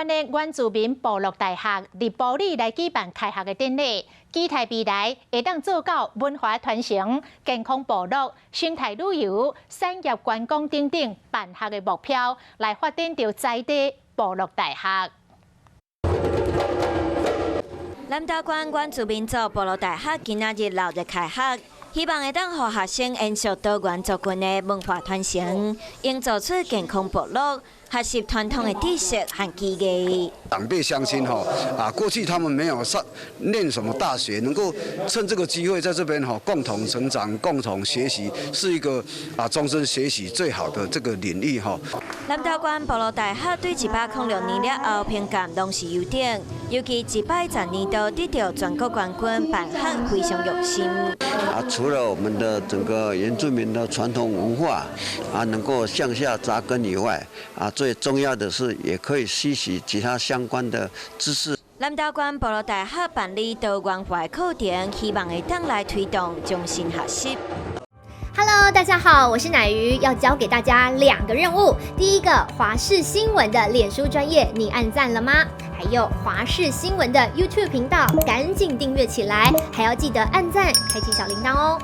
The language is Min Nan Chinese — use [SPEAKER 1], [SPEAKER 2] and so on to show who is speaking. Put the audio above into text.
[SPEAKER 1] 縣的原住民部落大學佇埔里來舉辦開學的典禮，期待未來會當做到文化傳承、健康部落、生態旅遊、產業觀光等等辦學的目標，來發展著在地部落大學。
[SPEAKER 2] 南投縣原住民族部落大學今仔日鬧熱開學，希望會當予學生延續多元族群的文化傳承，營造出健康部落，學習傳統的知識和技藝。
[SPEAKER 3] 長輩鄉親吼啊，過去他們沒有上念什麼大學，能夠趁這個機會在這邊吼共同成長、共同學習，是一個啊終身學習最好的這個領域吼。
[SPEAKER 2] 南投縣部落大學對106年了後，評鑑攏是優等，尤其一擺十年度得到全國冠軍，辦學非常用心。
[SPEAKER 4] 啊，除了我們的整個原住民的傳統文化啊，能夠向下扎根以外，啊，最重要的是也可以吸取其他相關的知識。
[SPEAKER 2] 南投縣部落大學辦理多元化課程，希望會當來推動終身學習。
[SPEAKER 5] Hello，大家好，我是奶魚，要教給大家兩個任務。第一個，華視新聞的臉書專頁，你按讚了嗎？還有華視新聞的 YouTube 頻道，趕緊訂閱起來，還要記得按讚，開啟小鈴鐺哦。